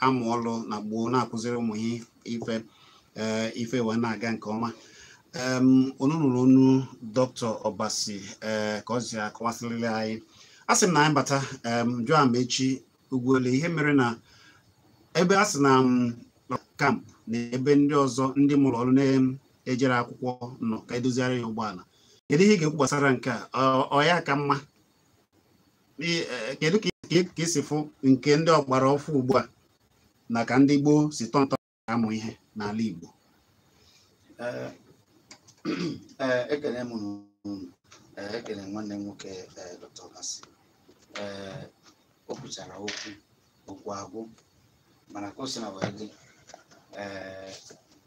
amụ ọlụ na gboo na-akụziri ụmụ ha ife ife wee na-aga nke ọma. Unu nụrụ onu Dr. Obasi ka ọ si akọwasịrịrị anyị. A sị m na anyị bata jụọ Amaechi Ugwuele ihe mere na ebe a sị na camp na ebe ndị ọzọ ndị mụrụ ọrụ na-ejere akwụkwọ nọ ka edozigharị ya ụgbọala. Kedu ihe ị ga-ekwu gbasara nke a? Ọ ya ka mma? Kedu ka isi fụ nke ndị ọgbara ọfụ ugbu a na ka ndị gboo si tọ ntọ amụ ihe n'ala Igbo? Ekele m unu, ekele nwanne m nwoke Dr. Obasi. O kwuchara okwu agwụ, mana ka o si na wee dị,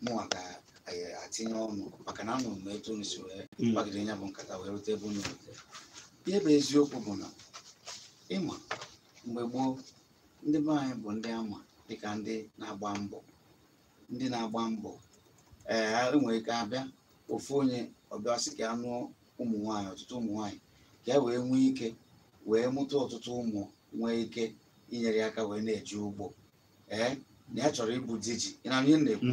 mụnwa ga-atinye ọnụ maka na anụrụ m etu unu si wee gbagide ya bụ nkata wee rute ebe unu rutere. Ihe bụ eziokwu bụ na ịma mgbe gboo ndị be anyị bụ ndị ama dịka ndị na-agba mbọ. Enwere ike abịa ofu onye ọbịa sị ka a nụọ ụmụ nwaanyị, ọtụtụ ụmụ nwaanyị, ka e wee nwee ike wee mụta ọtụtụ ụmụ, nwee ike inyere ya aka wee na-eje ugbo. Na ya chọrọ ịbụ di ji, ị na-anụ ihe m na-ekwu?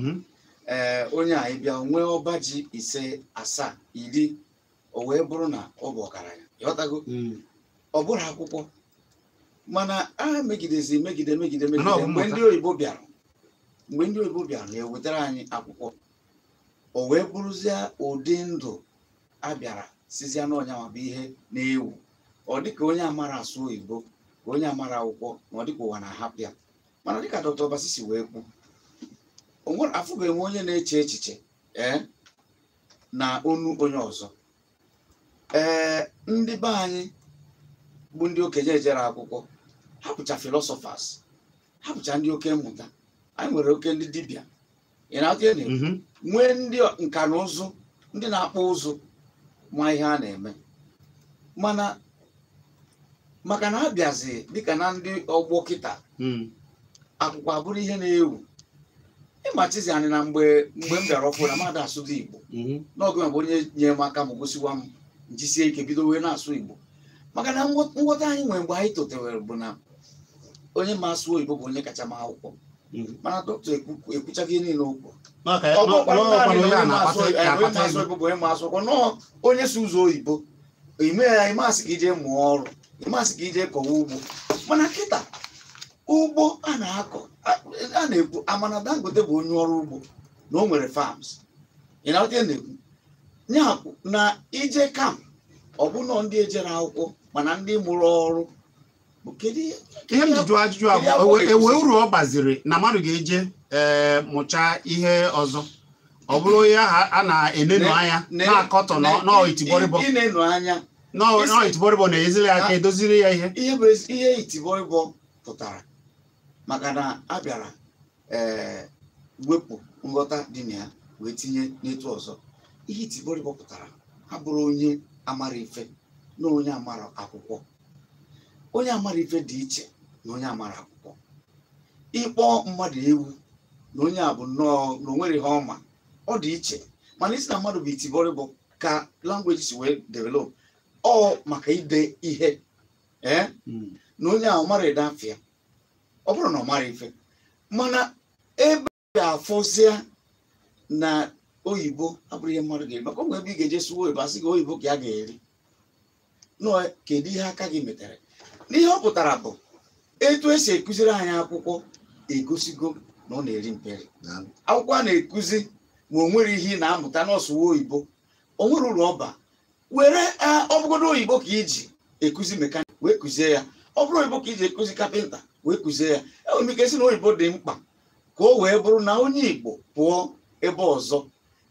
Onye a ịbịa nwee ọba ji 5, 7, 10, o wee bụrụ na ọ bụ ọgaranya, ịghọtago? Ọ bụrụ akwụkwọ, mana a megidezi megide mgbe ndị oyibo bịara, na-ewetara anyị akwụkwọ, o wee bụrụzie ụdị ndụ a bịara sizie n'ọnyanwa bụ ihe na-ewu. Ọ dịka onye amara asụ oyibo, ka onye amara akwụkwọ, na ọ dịka ụwa na-ahapụ ya. Mana dịka Dr. Obasi si wee kwu, afụbeghị m onye na-eche echiche na onu onye ọzọ. Ndị be anyị bụ ndị okenye ejere akwụkwọ, ha bụcha philosophers, ha bụcha ndị oke mmụta. Anyị nwere oke ndị dibịa, ị na-atụ ya na-ekwu, nwee ndị nka na ụzụ, ndị na-akpụ ụzụ ma ihe a na-eme. Mana maka na abịazi dịka na ndị ọgbọ kịta, akwụkwọ abụrụ ihe na-ewu. Ịmachizi anyị na mgbe m bịara ọfụ na mmadụ asụdụ Igbo n'oge bụ onye nye m aka ma gosiwa m njisie ike bido wee na-asụ Igbo. Maka na nghọta anyị nwere mgbe anyị totewere bụ na onye ma asụ oyibo bụ onye kacha ma akwụkwọ. Mana dọkịta ekwuchaghị ihe niile okwu. Ọ bụkwa naanị na onye ma asụ oyibo bụ onye ma asụ akwụkwọ, nọọ onye si ụzọ oyibo ime ya imasị ka ije mụọ ọrụ, imasị ka ije kọwa ugbo. Mana kịta ugbo a na-akọ, a na-ekwu amana Dangote bụ onye ọrụ ugbo na o nwere farms. Ị na-aghọta ihe na-ekwu? Ya bụ na ije kamp, ọ bụ nọ ndị ejere akwụkwọ mana ndị mụrụ ọrụ. Ihe m ji jụọ ajụjụ a bụ ewe uru ọ gbaziri na mmadụ ga-eje mụchaa ihe ọzọ, ọ bụrụ onye a na-enenu anya na-akọtọ n'itibọrịbọ n'itibọrịbọ na-eziri ya aka edoziri ya ihe. Ihe bụ ihe itibọrịbọ pụtara, maka na a bịara wepụ nghọta dị na ya wee tinye n'etu ọzọ. Ihe itibọrịbọ pụtara abụrụ onye amara ife na onye amara akwụkwọ. Onye amara ife dị iche na onye amara akwụkwọ. Ịkpọ mmadụ ewu na onye a bụ nnọọ na o nwere ihe ọma, ọ dị iche. Mana isi na mmadụ bụ itibọrịbọ ka language si wee develop, ọ maka ide ihe na onye ahụ mara ede afịa, ọ bụrụ na ọ mara ife. Mana ebe ga-afụzia na oyibo abụrụ ihe mmadụ ga-eri, maka ọ nwere ebe ị ga-eje sụwa oyibo asị gị oyibo ka a ga-eri. Nọọ kedu ihe aka gị metere? N'ihe ọ pụtara bụ etu esi ekụziri anyị akwụkwọ egosigo na ọ na-eri mperi. Akwụkwọ a na-ekuzi ma o nwere ihe ị na-amụta n'ọsụwa oyibo, o nwere uru ọba. Were ọ bụgodo oyibo ka iji ekuzi mekanik wee kụzie ya, ọ bụrụ oyibo ka iji ekuzi kapịnta wee kụzie ya. Enwere m ike sị na oyibo dị mkpa ka o wee bụrụ na onye Igbo pụọ ebe ọzọ,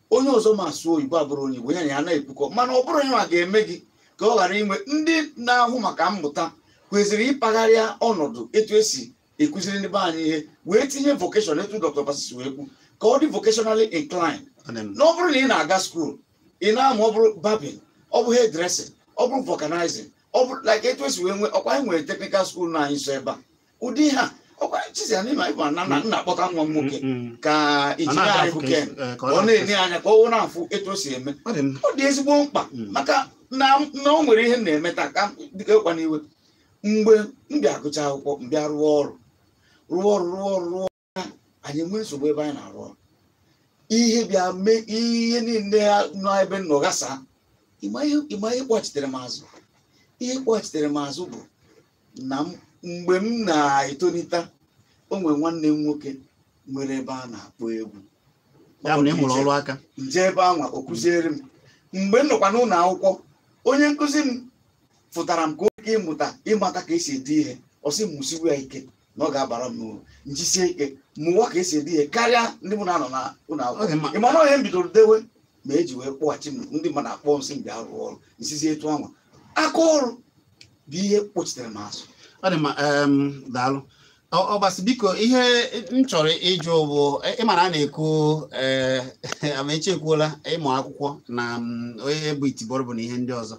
onye ọzọ ma asụ oyibo abụrụ onye Igbo, ya na ya na-ekwukọ. Mana ọ bụrụ ya ga-eme gị ka ọ ghara inwe ndị na-ahụ maka mmụta kwesịrị ịkpagharịa ọnọdụ etu esi ekụziri ndị be anyị ihe, wee tinye vocation etu Dr. Obasi wee kwu, ka ọ dị vocationally inclined. Na ọ bụrụ na ị na-aga skuul, ị na-amụ, ọ bụrụ barbing, ọ bụ hairdressing, ọ bụrụ vulcanizing, ọ bụrụ like etu esi wee nwee ọkwa anyị nwere technical school na anyị nso ebe a. Ụdị ha ọkwa Chiziani ma ịba na nna akpọta nwa m nwoke ka injinia anyị bụ Ken ka ọ na-enye anya ka ọ na-afụ etu o si eme. Ọ dị ezigbo mkpa maka na o nwere ihe m na-eme taa ka dịka ịkwa n'iwe. Mgbe m bịa gụcha akwụkwọ, m bịa rụọ ọrụ, Rụọ ọrụ, rụọ ọrụ, rụọ ọrụ, anyị nwee nsogbu ebe anyị na-arụ ọrụ. Ihe bịa mee ihe niile nọ ebe nọ ghasaa. Ịma ihe kpọghachitere m azụ? Ihe kpọghachitere m azụ bụ na mgbe m na-etolite, o nwere nwanne m nwoke nwere ebe a na-akpọ egwu. Nje ebe anwa o kụziere m. Mgbe m nọkwa n'ụlọ akwụkwọ, onye nkụzi m fụtara m ka oke ịmụta ịmata ka esi ede ihe. Ọ sị mụsiwe ya ike na ọ ga-abara m n'uru. Njisie ike mụwa ka esi ede ihe karịa ndị mụ na-anọ n'ụlọ akwụkwọ. Ị ma na onye m bidoro dewe ma eji wee kpọghachi m, ndị mmadụ akpọ m sị m bịa rụọ ọrụ. Nsizi etu anwa aka ọrụ bụ ihe kpọchitere m azụ. Ọ dị mma, daalụ Ọbasi. Biko, ihe m chọrọ ịjụ bụ, ịmara a na-ekwu, Amaechi ekwuola ịmụ akwụkwọ na onye bụ itibọrọ na ihe ndị ọzọ,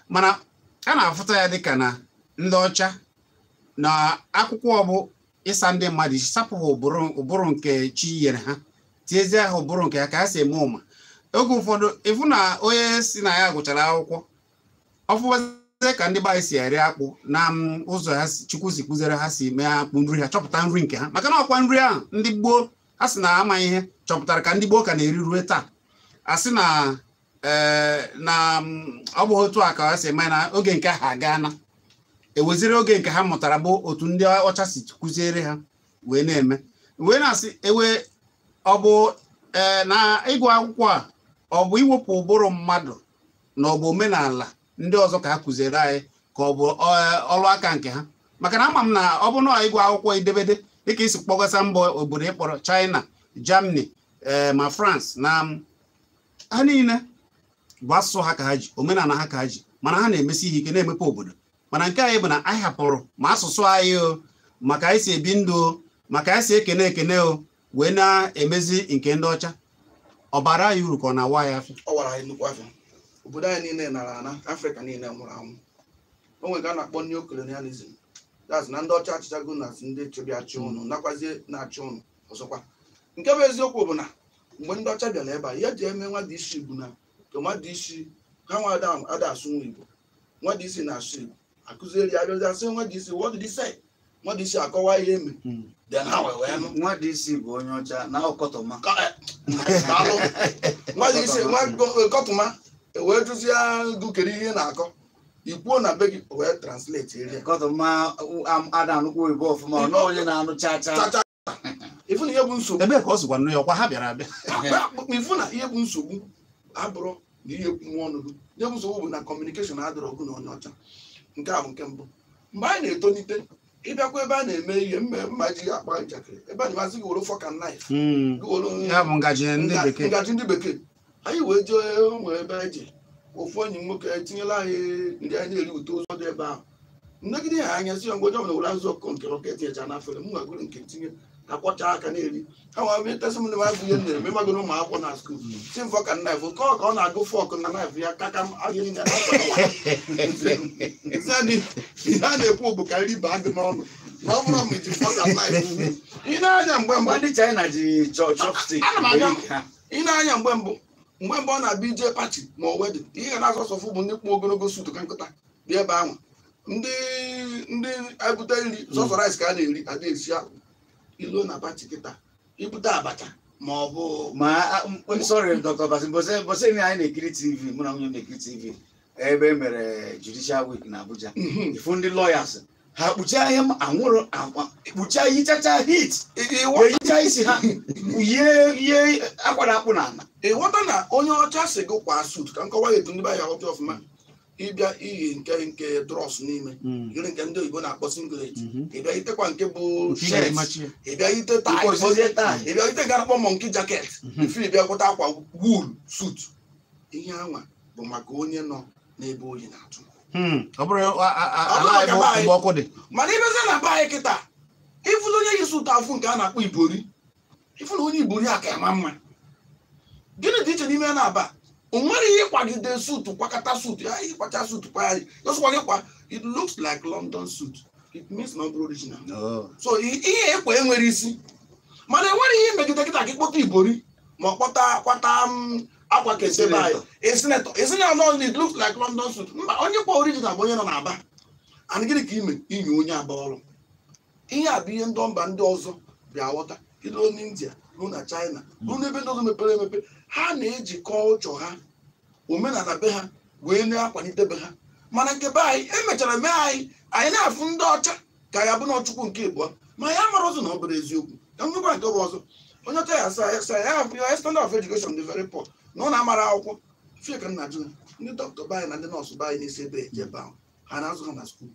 mana a na-afụta ya dịka na ndị ọcha na akwụkwọ bụ ịsa ndị mmadụ isi, sapụ ha ụbụrụ nke chi nyere ha, tiezie ha ụbụrụ nke ha ka ha si eme ụma. Oge ụfọdụ ịfụ na onye si na ya gụchara akwụkwọ ọfụwazie ka ndị be anyị si eri akpụ na ụzọ ha Chukwu si kụziere ha si mee akpụ nri ha, chọpụta nri nke ha, maka na ọkwa nri ahụ ndị gboo ha si na ama ihe chọpụtara ka ndị gboo ka na-eri rue taa. A sị na na ọ bụ otu a ka ha si eme na oge nke ha agaana, eweziri oge nke ha mụtara bụ otu ndị ọcha si kụziere ha wee na-eme, wee na-asị ewe ọ bụ na ịgụ akwụkwọ a ọ bụ iwepụ ụbụrụ mmadụ na ọ bụ omenala ndị ọzọ ka ha kụziere anyị, ka ọ bụ ọrụ aka nke ha. Maka na ama m na ọ bụ na ịgụ akwụkwọ idebede dịka isi kpọgasa mbọ obodo ịkpọrọ China, Germany, ma France, na ha niile bụ asụsụ ha ka ha ji, omenala ha ka ha ji, mana ha na-emesi ihe ike na-emepe obodo. Mana nke anyị bụ na anyị hapụrụ ma asụsụ anyị o, maka anyị si ebi ndụ o, maka anyị si ekene ekene o, wee na-emezi nke ndị ọcha. Ọ bara anyị uru ka ọ na-awa ya afịa? Ọ wara anyị nnukwu afịa. Obodo anyị niile nara ana, Afrịka niile nwụrụ anwụ. O nwere ka a na-akpọ neocolonialism, that's na ndị ọcha achịchago na ndị chịbịa achị ụnụ, nakwazie na-achị ụnụ ọzọkwa. Nke bụ eziokwu bụ na mgbe ndị ọcha bịara ebe a, ihe eji eme nwa dị isi bụ na nwa dị isi ha nwa ada asụ nwa Igbo, nwa dị isi na-asụ Igbo, akụzieri ya, abịazi asị nwa dị isi, what did he say? Nwa dị isi akọwa ihe eme, then ha wee nụ. Nwa dị isi bụ onye ọcha na ọkọtọma. Nwa dị isi nwa kọtụma wee jụzie gụ kedu ihe na-akọ, ikwuo na be gị wee translate eri. Kọtụma ada anụkwu oyibo ọfụma, ọ nọ onye na-anụ cha cha. Ifu na ihe bụ nsogbu ebe ka ọ sịkwa nụ ya, ọkwa ha bịara abịa. Ifu na ihe bụ nsogbu abụrụ na ihe kwu ọnụ gị, ihe bụ nsogbu bụ na communication adịrọ ọgụ na onye ọcha. Nke a bụ nke mbụ. Mgbe anyị na-etolite, ịbịakwa ebe a na-eme ihe mma ji akpa njakịrị, ebe a na-amasị gị were fork and knife, ya bụ ngaji ndị bekee, ngaji ndị bekee. Anyị wee jee nwee ebe anyị ji ofu enyi m nwoke etinyela anyị ndị anyị na-eri ụtọ ụzọ dị ebe ahụ. Nnegide ya anya si ya mgbe onye ọbụla were azụ ọkụkọ nke ọkụ etinyecha n'afere, m nwagoro nke tinye akwọcha aka na-eri. Ha nwa bịa tesị m na abụ ihe m na-eme magoro ụmụ akwụkwọ na skuul si m fork and knife ka ọ ka ọ na-agụ fork na knife ya kaka m ahịa niile. Ihe a na-ekwu bụ ka nri baa gị n'ọnụ, na ọ bụrụ ma iji fork and knife. Ị na-anya mgbe mbụ ndị China ji chopstick. Ana m anya ị na-anya mgbe mbụ, mgbe mbụ ọ na-abịa ije party ma ọ wedding, ihe ga na-asọ sọfụ bụ ndị kpụ ogologo suit ka nkịta dị ebe ahụ, ndị ndị ebute nri sọsọ rice ka a na-eri, ada esi akpụ. Iluo na party kịta, ibute abacha ma ọ bụ ma. Sorry, Dr. Basi, mbọsị anyị na-ekiri TV, mụ na nwunye m na-ekiri TV ebe e mere Judicial Week na Abuja, ifu ndị lawyers ha kpuchaa ihe anwụrụ, kpuchaa, hichacha heat, ehicha isi ha, yie yie akwa na-akpụ n'ala. Ịghọta na onye ọcha si gị kwa suit ka nkọwa ya etu ndị be ya ghọta ọfụma. Ịbịa iyi nke nke drawers n'ime, yiri nke ndị oyibo na-akpọ singlet, ịbịa yitekwa nke bụ shirt, ịbịa yite tie, ịbịa yite nke na-akpọ monkey jacket, ife ịbịa kwụta akwa wool suit. Ihe anwa bụ maka onye nọ n'ebe oyi na-atụ. Ọ bụrụ ala anyị bụ ọkụ dị. Mana ịbịazie na be anyị kịta, ịfụla onye yi suit afụ nke a na-akpọ ibori, ịfụla onye ibori a ka ama mma. Gịnị dị iche n'ime ya na-aba? O nwere ihe ịkwagide suit, kwakọta suit ya, ịkwacha suit kwa ya, ọsọkwa gị kwa, it looks like London suit, it means na ọ bụrụ original. So ihe ekwe enwere isi, mana enwere ihe megide kịta ka ịkpọta ibori ma ọ kpọta kwata akwa kese be anyị senator esi na nọ, it looks like London suit. Mba, onye kwa original bụ onye nọ n'Aba. And gịnị ka ime inye onye Aba ọrụ? Ihe a bụ ihe ndị mba ndị ọzọ bịa ghọta. Iruo n'India, ruo na China, ruo n'ebe ndị ọzọ mepere emepe, ha na-eji kọlchọ ha, omenala be ha, wee na-akwalite be ha. Mana nke be anyị emechara mee anyị, anyị na-afụ ndị ọcha ka ya bụ na Chukwu nke ịbụọ, ma ya mara ọzọ na ọ bụrụ eziokwu. Ka m gwekwa nke bụ ọzọ, onye ọcha ya asa ya sa ya afụ ya standard of education dị very poor, na ọ na-amara akwụkwọ fie. Ka m na-ajụ ha, ndị dọkịta be anyị na ndị nọọsụ be anyị na-esi ebe eje ebe ahụ, ha na-azụ ha na school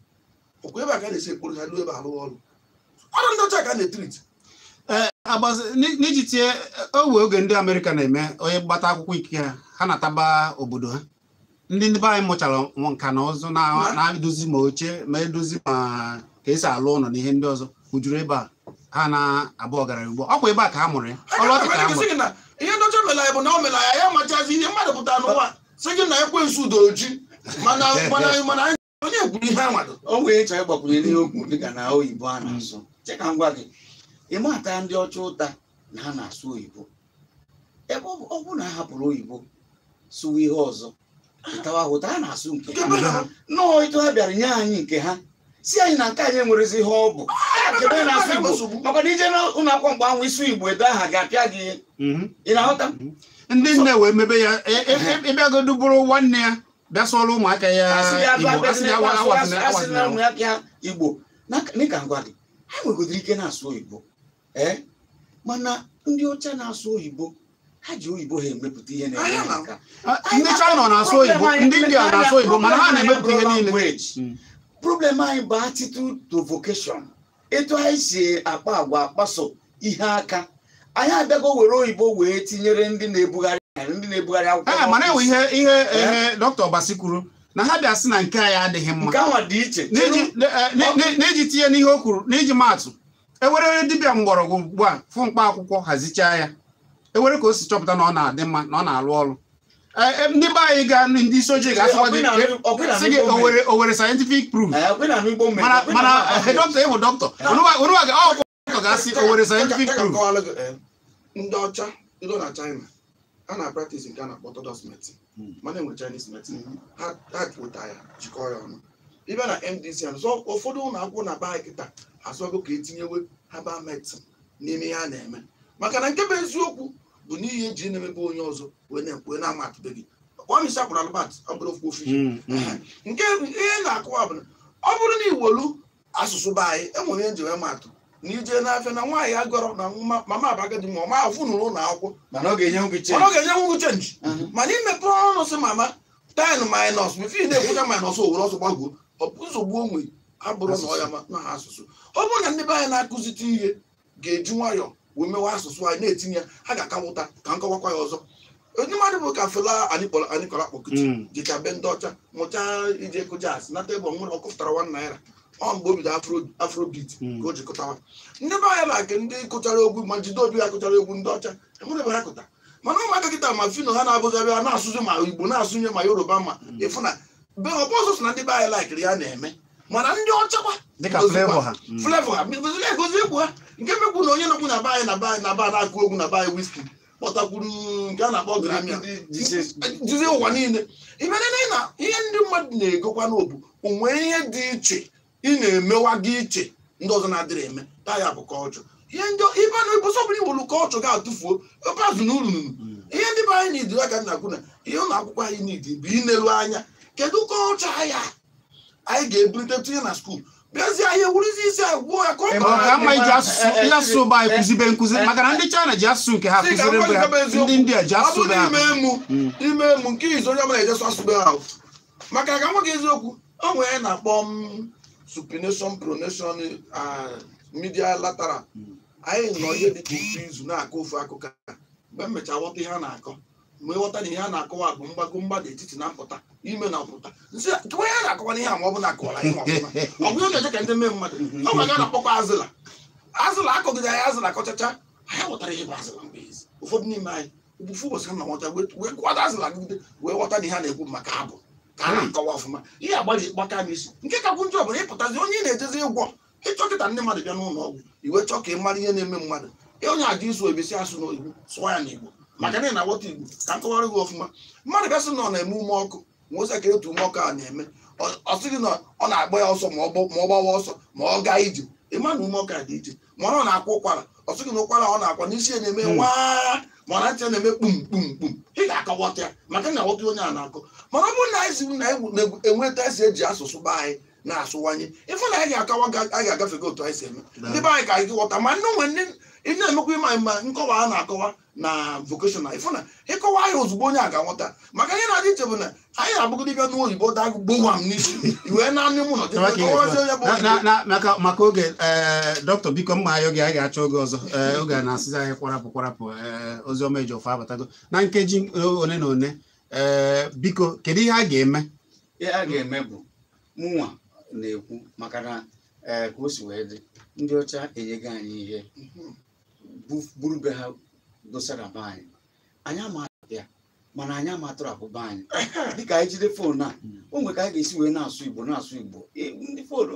ọkwa ebe a ka a na-esi ekporo ha ruo ebe alụ ọrụ ọrụ ndị ọcha ka a na-etreat. Agbazi n'iji tie owe oge ndị Amerịka na-eme onye gbata akwụkwọ ikike ha, ha na-ataba obodo ha. Ndị be anyị mụchara nka na ụzụ na-edozi ma oche, ma edozi, ma ka esi alụ ụlọ na ihe ndị ọzọ kwujuru ebe a, ha na-abụ ọgaranya ugbu a. Ọkwa ebe a ka ha mụrụ ya, ọlụ ọchị ka ha mụrụ. Sị gị na ihe ndị ọcha mere anyị bụ na o mere anyị ya machazi ihe mmadụ pụtara n'ụwa, sị gị na ekwensu doro ji, mana mana mana anyị onye kwuru ihe anwado. O wee chọọ ịgbakwunye n'ihe okwu dịka na oyibo a na-asụ. Cheka m gwa gị, ịma ata ndị ọcha ụta na ha na-asụ oyibo, ebe ọ bụ na ha hapụrụ oyibo sụwa ihe ọzọ, ịtawa ha ụta, ha na-asụ nke nke ha. be ha. Nnọọ etu ha bịara nye anyị nke ha, si anyị na nke anyị enwerezi ihe ọ bụ nke be na-asụ Igbo, maka na ije n'ụlọ akwụkwọ mgbe ahụ, ịsụ Igbo, ede aha ga-apịa gị ihe. Ị na-aghọta? Ndị nne wee mebe ya ịbịagodu bụrụ nwanne ya bịa sụọrọ ụmụaka ya asị ya Igbo, asị ya awazina asị awazina. Na ụmụ ya pịa Igbo. N'ịka ngwa gị, ha nwegodiri ike na-asụ oyibo, ee, mana ndị ọcha na-asụ oyibo, ha ji oyibo ha emepụta ihe na-eme Ahịa ha na- aka. Ndị China na-asụ oyibo, ndị India na-asụ oyibo, mana ha na-emepụta ihe niile. Problem anyị bụ attitude to vocation, etu anyị si akpa agwa, akpaso ihe aka. Anyị abịago were oyibo wee tinyere ndị na-ebugharị akwụkwọ Ee, mana enwe n'ọfịs. ihe dọkịta Ọbasi kwuru na ha bịa sị na nke anyị adịghị mma. Nke ahụ dị iche. N'iji tinye n'ihe o kwuru, n'iji maatụ, ewere onye dibịa mgbọrọgwụ ugbu a fụ mkpa akwụkwọ hazichaa ya, ewere ka o si chọpụta na ọ na-adị mma, na ọ na-alụ ọrụ. Ndị be anyị ga ndị isi ojii ga-asịkwa gị sị gị o were scientific proof. Mana mana dọkịta, ịbụ dọkịta, onụwa ga ọ dọkịta ga-asị o were scientific Ka m proof. kọwalụ gị, ndị ọcha bido na China, a na-practice nke a na-akpọ orthodox medicine, mana enwere Chinese medicine. Ha weta ya, jikọọ ya ọnụ, ịbịa na MDC and so ụfọdụ ụlọ akwụkwọ na be anyị kịta azụgo ka etinyewe herbal medicine n'ime ihe a na-eme, maka na nke bụ eziokwu bụ na ihe eji na-emebe onye ọzọ wee na-ekwe na-ama atụbe gị kwamisi akwụrụ alụbat ọ bụrụ ofu ofu ihe. Nke ihe na-akụwa bụ na ọ bụrụ na iwelu asụsụ be anyị, enwere ihe nji wee matụ na ije n'afịa na nwaanyị agọrọ na mama bụ agadi, ma ọ ma afụ nụrụ ụlọ akwụkwọ. Mana ọ ga-enye gị mana ọ change. ga-enye nwu change. Mana imepe ọnụ sị mama 10 minus, before ị na-ekwucha minus, o were ọsọ gbagoo. Ọ bụ nsogbu onwe abụrụ na ọ ya na asụsụ. Ọ bụrụ na ndị be anyị na-akụzite ihe ga-eji nwayọọ wee mewe asụsụ anyị na-etinye ya, ha ga-akawụta ka nkọwakwa ya ọzọ. Onye mmadụ bụ ka Fela Anikulapo Kuti dịka be ndị ọcha mụchaa ije kụ jazz nata ebe ọ nwere ọ kụpụtara 1 naira, ọ mgbe o bido afrobeat ka o jikọtawa ndị be anyị na nke ndị kụchara egwu, ma jide obi ha kụchara egwu ndị ọcha enwere ebe ha kụta. Mana ụmụaka kịta ma Phyno ha na-abụzi ebe ha na-asụzi ma Igbo, na-asụnye ma Yoruba, ma ịfụ na be ọbụ ọzọ so na ndị be anyị laikiri ya na-eme, mana ndị ọcha kwa Dịka dozikwa. Flavour ha. Flavour ha bidoziri egozi egwu ha, nke mekwu na onye nọkwu na be anyị na be anyị na be a na-akụ egwu na be anyị, Wizkid kpọtakwuru nke a na-akpọ Grammy a. Jizie ụwa niile imenene na ihe ndị mmadụ na-egokwa n'obu onwe ihe dị iche ị na-emewa gị iche ndị ọzọ na-adịrị eme taa, ya bụ kọlchọ. Ihe ndị ibe na ibu sọbụrụ iwelu kọlchọ ga-atụfuo ebe azụ na uru nunu. Ihe ndị be anyị n'idi aka nna kwu na ihe ụlọ akwụkwọ anyị n'idi bụ inelu anya kedu kọlchọ anyị anyị ga-ebulite tinye na school, bịazie anyị ewuruzi isi anyị gwuo ya ka ọ Ọ ka mma iji asụsụ ihe asụsụ be anyị kụzibe nkụzi, maka na ndị China ji asụsụ nke ha Sị ka kụziri m mbe ha, gwa gị ndị India ji ọ asụsụ bụrụ be ha. ime emu ime emu nke izu onye ọbụla ejesu asụsụ be ahụ, maka ka nwa gị eziokwu, o nwere ihe na-akpọ m supination, pronation, media lateral. Anyị nọ ihe dị ka ofu izu na-akọ ofu akụkọ a. Mgbe m mechara ghọta ihe a na-akọ, mgbe ịghọta na ihe a na-akọwa bụ mgbago, mgbada, etiti na mpụta, ime na ọpụta, nsị tụwa ihe a na-akọwa n'ihe a, ma ọ bụ na akọwara ihe ọfụma, ọ bụ ihe ga-eje ka ndị mee mmadụ. Ọ gwara a na-akpọkwa azịla azịla, akọgide anyị azịla akọchacha, anyị ghọtara ihe bụ azịla. Mgbe ezi ụfọdụ n'ime anyị ụbụfụ ụbọchị ha na nwata wee kwado azịla gide wee ghọta na ihe a na-ekwu maka abụ ka a na-akọwa ọfụma. Ihe agbaji gbaka m isi nke kakwu njọ bụ na ịpụtazi onye ị na-ejezi ịgwọ ịchọ kịta, ndị mmadụ bịa n'ụlọ ọgwụ iwe chọọ ka ị mara ihe na-eme mmadụ, ihe onye aja ịsụ ebesi asụ n'oyibo, sụọ ya n'Igbo, maka na ị na-aghọta Igbo ka m kọwara gị ọfụma. Mmadụ bịa sị na ọ na-eme ume ọkụ, ma ozi ka etu ume ọkụ a na-eme, ọ sị gị na ọ na-agba ya ọsọ, ma ọ gbawa ọsọ, ma ọ gaa ije. Ịma na ume ọka dị iche, mana ọ na-akwa ụkwara, ọ sị gị na ụkwara ọ na-akwa n'isi ya na-eme nwaa, mana ntị ya na-eme kpum kpum kpum. Ị ga-akọwata ya maka na aghọta onye a na-akọ. Mana ọ bụrụ na anyị si na enweta esi eji asụsụ be anyị na-asụwanye, ịfụ na anyị ga-akawa, anyị ga-agafego otu anyị si eme ndị be anyị ka anyị ghọta. Ma ndị nwe ndị ị na-emekwa ịma ma nkọwa a na-akọwa na vocational, ịfụ na ịkọwa ya ozugbo onye a ga-aghọta. Maka ihe na-adị iche bụ na anyị na-abụgide bịa n'oyibo daa gbowam n'isi iwee naanị mụ nọ maka oge. Ee, dọkịta, biko, mma ayọ gị, anyị ga-achọ oge ọzọ. Ee, oge a na-asịzi anyị kwarapụ kwarapụ. Ee, oziọma Ejiofor abatago na nkeji one na one. Ee, biko, kedu ihe a ga-eme? Ihe a ga-eme bụ mụnwa na-ekwu maka na ee, ka o si wee dị, ndị ọcha enyego anyị ihe buru be ha dosara be anyị. Anyị ama ya, mana anyị ama atụrapụ be anyị. Dịka anyị jide phone a, o nwere ka anyị ga-esi wee na-asụ Igbo, na-asụ Igbo. Ndị phone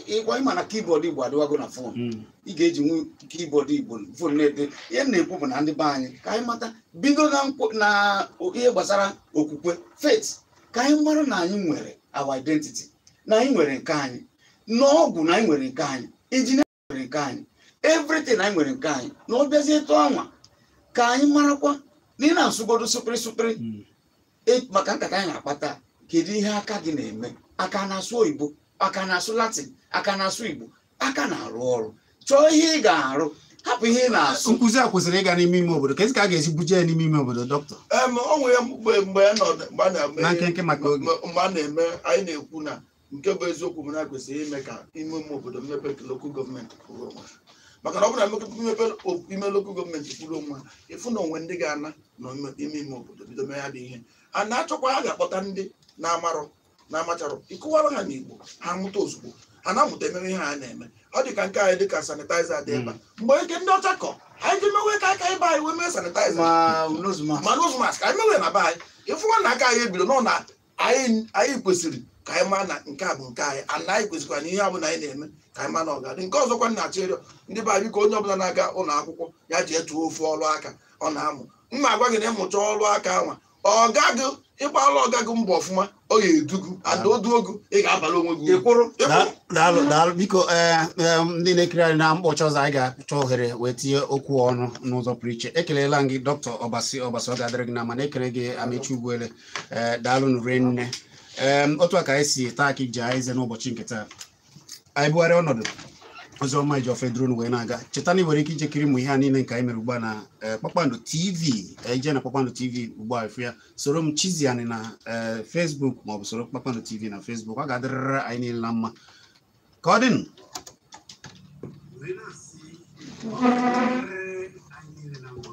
ịgwa ịma na keyboard Igbo adịwago na phone. Ị ga-eji nwu keyboard Igbo phone na-ede ihe m na-ekwu bụ na ndị be anyị, ka anyị mata bido na ihe gbasara okwukwe, faith, ka anyị mara na anyị nwere our identity, na anyị nwere nke anyị n'ọgwụ, na anyị nwere nke anyị injinia, nwere nke anyị everything, anyị nwere nke anyị. Na ọ bịazie tụọ anwa ka anyị marakwa na ị na-asụgodo sụpịrị sụpịrị maka nkata anyị na-akpata. Kedu ihe aka gị na-eme? Aka na-asụ oyibo, aka na-asụ Latin, aka na-asụ Igbo, aka na-arụ ọrụ. Chọọ ihe ị ga-arụ, hapụ ihe ị na-asụ. Nkụzi a kwesịrị ịga n'ime ime obodo. Kezi ka a ga-esi buje ya n'ime ime obodo, dọkịta? O nwere mgbe ya nọ mgbe a na-eme Na nkenke maka oge. Mgbe a na-eme, anyị na-ekwu na nke bụ eziokwu bụ na kwesịrị ime ka ime ime obodo mmepe, nke local government kwuru onwe ha. Maka na ọ bụrụ na mmepe ime local government kwuru onwe ha, ịfụ na onwe ndị ga-ana n'ime ime obodo bido mee ya bụ ihe a na-achọkwa. A ga-akpọta ndị na-amarọ na-amacharọ, ịkụwara ha n'Igbo, ha mụta ozugbo, ha na-amụta ememe ihe ha na-eme. Ọ dị ka nke anyị, dị ka sanitizer dị ebe a. Mgbe ike ndị ọcha kọ anyị ji mewe ka aka ebe anyị wee mee sanitizer ma nose mask. Ma nose mask anyị mewe na be anyị, ịfụwa na aka anyị ebido nọ na anyị. Anyị kwesịrị ka anyị maa na nke a bụ nke anyị, ana anyị kwesịkwara na ihe a bụ na anyị na-eme ka anyị maa na ọ ga-adị. Nke ọzọkwa na-achọ ịrịọ ndị be anyị, biko, onye ọbụla na-aga ụlọ akwụkwọ ya ji etuo ofu ọrụ aka ọ na-amụ. Mma agwa gị na ịmụcha ọrụ aka anwa, ọ gaghị ịgbala ọgaghị mbọ ọfụma, ọ ga-edugu ada odu ogu, ị ga-abalị onwe gị uru. Ịkwụrụ. Ịkwụrụ. Daalụ, daalụ. Biko, ee, ndị na-ekiri anyị, na mkpọchi ọzọ anyị ga-achọ ohere wee tinye okwu ọnụ n'ụzọ pụrụ iche. Ekelela m gị, Dọkịta Ọbasi Ọbasi, ọ ga-adịrị gị na mana ekele gị, Amechi Ugwuele. Ee, daalụ nụ nne. Ee, otu a ka anyị si taa ka iji anyị eze n'ụbọchị nke taa. Anyị bugharịa ọnọdụ oziọma Ejiofor drone wee na-aga. Cheta na ị nwere ike ije kiri mụ ihe a niile nke anyị mere ugbu a na Kpakpando TV. Ije na Kpakpando TV ugbu a, efu ya. Soro m Chiziani na Facebook, maọbụ soro Kpakpando TV na Facebook. Ọ ga-adịrịrị anyị niile na mma. Ka ọ dịnụ. Wee na-asị, ọ ga-adịrịrị anyị niile na mma.